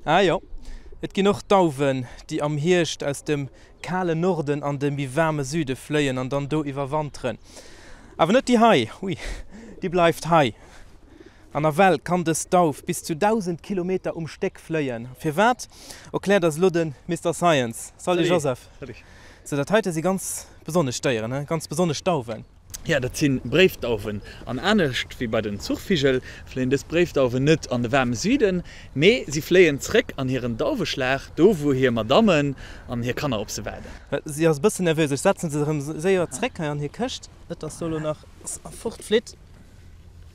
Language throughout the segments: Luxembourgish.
Ah jo, et ginn och Dauwen, déi am Hierscht aus dem kalen Norden an de méi waarme Süde fléien an dann do iwwerwanteren. Awer net déi hei, ui, déi bleift hei. An nawell kann dës Dauf bis zu 1.000 Kilometer um Stéck fléien. Firwat, erkläert eis elo de Mister Science. Salut Joseph. Sou, dat heite si ganz besonnesch Déieren, he? Ganz besonnesch Dauwen. Jo, dat si Bréifdauwen. An anescht wéi bei den Zuchvigel fléien dës Bréifdauwen net an de waarme Süden, mee si fléien zréck an hiren Dauweschlag, do wou hir Madammen an hir Kanner op se waarden. Si ass e bëssen nervös. Ech setzen se erëm séier zréck hei an hir Këscht, net dass do elo nach fortflitt,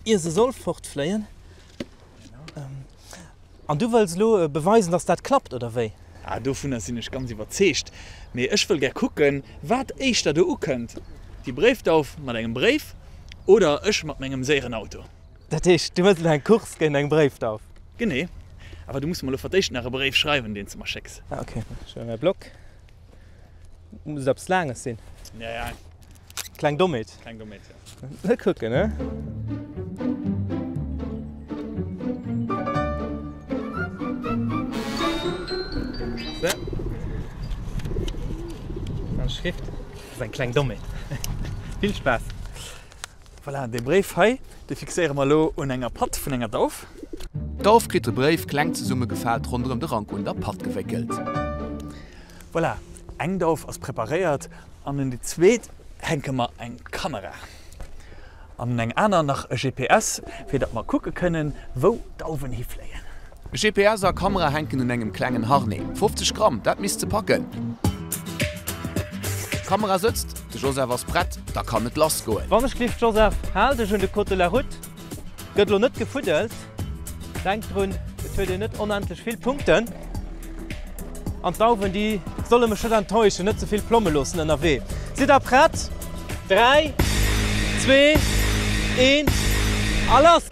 ier se soll fortfléien. An du wëlls elo beweisen, dass dat klappt, oder wéi? Ah, dovunner sinn ech ganz iwwerzeegt. Mee ech wëll gär kucken, wat éischter do ukënnt, déi Bréifdauf mat engem Bréif oder ech mat mengem séieren Auto. Dat heescht, du wëlls elo eng Course géint eng Bréifdauf? Genee. Awer du muss mer elo fir d'éischt nach e Bréif schreiwen, deen s de mer schécks. Ah, ok. Ech huele mäi Block. Muss et eppes Laanges sinn? Ja, ja. Kleng Dommheet. Kleng Dommheet, ja. Net kucken, ne? So. An Schrift ass eng kleng Dommheet. Vill Spaass. Voilà, dee Bréif hei, dee fixéiere mer elo un enger Patt vun enger Dauf. D'Dauf kritt de Bréif kleng zesummegefaalt ronderëm de Rank un der Patt gewéckelt. Voilà, eng Dauf ass preparéiert an un déi zweet hänke mer eng Kamera an un eng aner nach e GPS, fir datt mer kucke kënnen, wou d'Dauwen hifléien. GPS a Kamera hänken un engem klengen Harnais. 50 Gramm, dat misst se packen. D'Kamera sëtzt, de Joseph ass prett, da kann et lass goen. Wann ech glift, Joseph, hal dech un de Code de la route. Gëtt elo net gefuddelt. Denk drun, et huet een net onendlech vill Punkten. An d'Dauwen, déi solle mech net enttäuschen, net ze vill Plomme loossen ënnerwee. Sidd der prett? 3, 2, 1 a lass!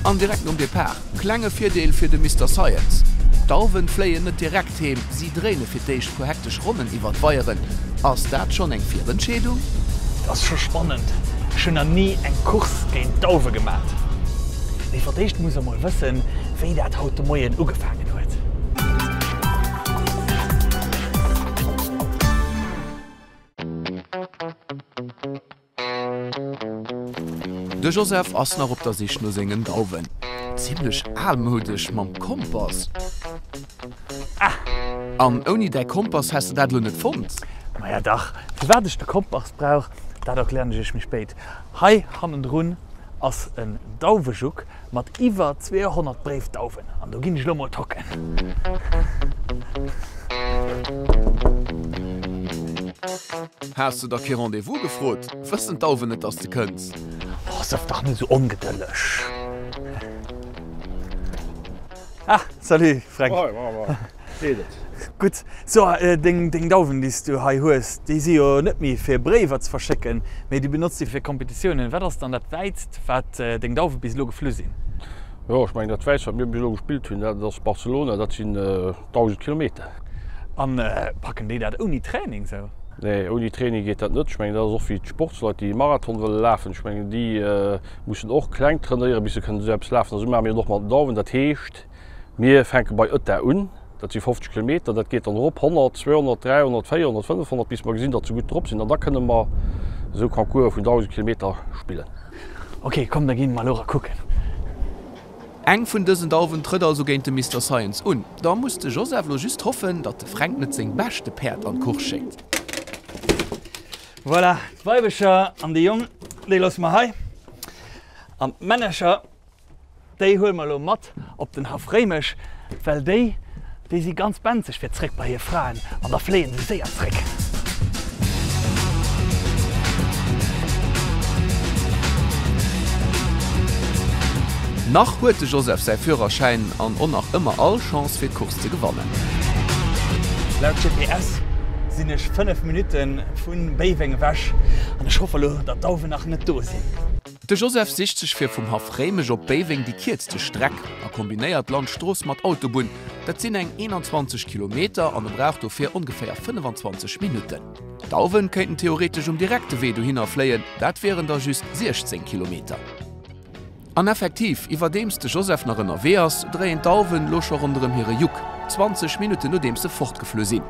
An direkt nom Depart, klenge Virdeel fir de Mister Science, D'Dauwen fléien net direkt heem, si dréine fir d'éischt puer hektesch Ronnen iwwer d'Weieren. Ass dat schonn eng Virentscheedung? Et ass scho spannend, ech hunn nach ni eng Course géint Dauwe gemat. Mee fir d'éischt muss e mol wëssen, wéi dat haut de Moien ugefaangen huet. De Joseph ass nach op der Sich no sengen Dauwen. Zimlech almoudesch mam Kompass. Ah! An ouni däi Kompass häss de dat elo net fonnt. Maja dach, firwat ech de Kompass brauch, dat erklären ech iech méi spéit. Hei hannendrun ass en Dauwejuck mat iwwer 200 Bréifdauwen an do ginn ech elo mol tocken. Has de da kee Rendez-vous gefrot? Wëssen d'Dauwen net, dass de kënns? Oh, sëff dach net esou ongedëlleg. Ah, salut Fränk. Hoi, Mama. Geet et? Gutt. So, deng, deng Dauwen, déi s du hei hues, déi si jo net méi fir Bréiwer ze verschécken, mee du benotz déi fir Kompetitiounen. Wat ass dann dat Wäitst, wat deng Dauwe bis elo geflu sinn? Jo, ech mengen, dat Wäitst, wat mir bis elo gespillt hunn, dat ass Barcelona, dat sinn 1.000 Kilometer. An packen déi dat ouni Training sou? Nee, ouni Training geet dat net. Ech mengen, dat ass och wéi d'Sportsleit, déi e Marathon wëlle lafen. Ech mengen, déi mussen och kleng trainéieren, bis se kënnen esou eppes lafen. A sou maache mir et och mat den Dauwen. Dat heescht, mir fänke bei Ëtta un, dat si 50 Kilometer, dat geet dann erop, 100, 200, 300, 400, 500, bis mer gesinn, datt se gutt drop sinn. An da kënne mer esou Concourse vun 1.000 Kilometer spillen. Ok, komm da ginn mer elo era kucken. Eng vun dësen Dauwen trëtt also géint de Mister Science un. Da muss de Joseph lo just hoffen, datt de Fränk net seng beschte Päerd an d'Course schéckt. Voilà, d'Weibecher an de Jong, déi loosse mer hei. An d'Männercher, déi huele mer elo mat op den Haff Réimech, well déi, déi si ganz benzeg fir zréck bei hir Fraen an da fléien se séier zréck. Nach huet de Joseph säi Führerschäin an o nach ëmmer all Chance fir d'Course ze gewannen. Laut GPS sinn ech 5 Minutte vu Béiweng ewech an ech hoffe lo, datt d'Dauwen nach net do sinn. De Joseph sicht sech fir vum Haff Réimech op Béiweng déi kierzte Streck a kombinéiert Landstrooss mat Autobunn. Dat sinn eng 21 Kilometer an e brauch dofir ongeféier 25 Minutten. D'Dauwen kéinten theoretesch um direkte Wee dohinner fléien, dat wieren da just 16 Kilometer. An effektiv, iwwerdeems de Joseph nach ënnerwee ass, dréien d'Dauwen lo scho ronderëm hire Juck, 20 Minutten nodeems se fortgeflu sinn.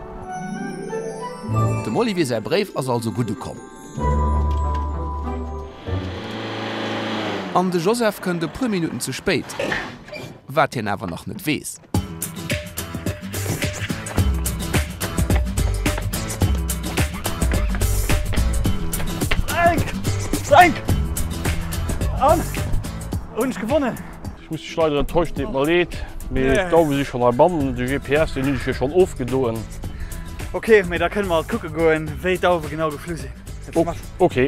Dem Olivier säi Bréif ass also gutt ukomm. An de Joseph kënnt e puer Minutten ze spéit, wat hien awer nach net weess. Frank! Frank! An? Hunn ech gewonnen? Ech muss dech leider enttäuschen, deet mer leed, mee d'Dauwe si schonn heibannen. De GPS, deen hunn ech jo schonn ofgedoen. Ok, mee da kënne mer alt kucke goen, wéi d'Dauwe genau geflu sinn. Ok.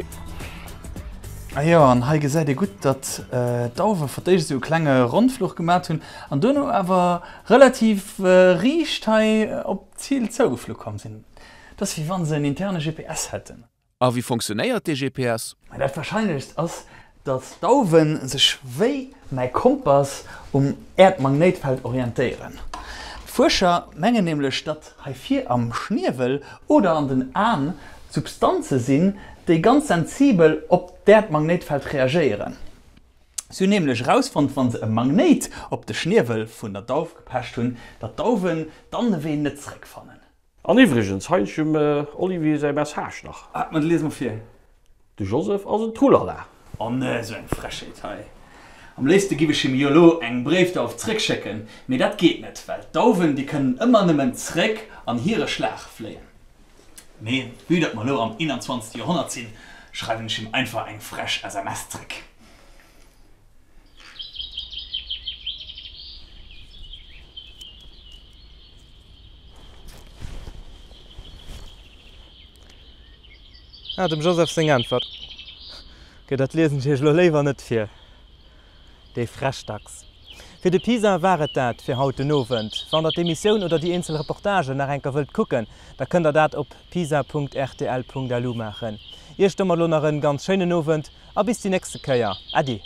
Ah jo, an hei gesäit ee gutt, datt d'Dauwe fir d'éischt esou e klenge Rondfluch gemat hunn an duerno awer relativ riicht hei op d'Zil zougeflu komm sinn. Et ass wéi wann se en interne GPS hätten. A wéi fonctionnéiert dee GPS? Mä dat Warscheinlechst ass, datt d'Dauwe sech wéi mäi Kompass um Äerdmagnéitfeld orientéieren. D'Fuerscher mengen nämlech, datt hei vir am Schniewel oder an den Aen Substanze sinn, déi ganz sensibel op d'Äerdmagnéitfeld reagéieren. Si hunn nämlech erausfonnt, wa se e Magnéit op de Schniewel vun der Dauf gepecht hunn, datt d'Dauwen dann de Wee net zeréckfannen. An iwwregens, hei hunn ech dem Olivier säi Message nach. Ah, ma lies mol vir. De Joseph ass en Trulala. Oh ne, esou eng Frechheet hei. Am léifste giff ech him jo lo eng Bréifdauf zréckschécken, mee dat geet net, well d'Dauwen, déi kënnen ëmmer nëmmen zréck an hire Schlag fléien. Mee vue datt mer lo am 21. Joerhonnert sinn, schreiwen ech him einfach eng frech SMS zréck. Ah, dem Joseph seng Äntwert. Ok, dat liesen ech iech elo léiwer net vir. Déi Frechdachs. Fir de Pisa war et dat fir haut den Owend. Wann der d'Emissioun oder déi eenzel Reportagen nach enker wëllt kucken, da kënnt der dat op pisa.rtl.lu maachen. Iech domat elo nach en ganz schéinen Owend a bis déi nächste Kéier. Äddi!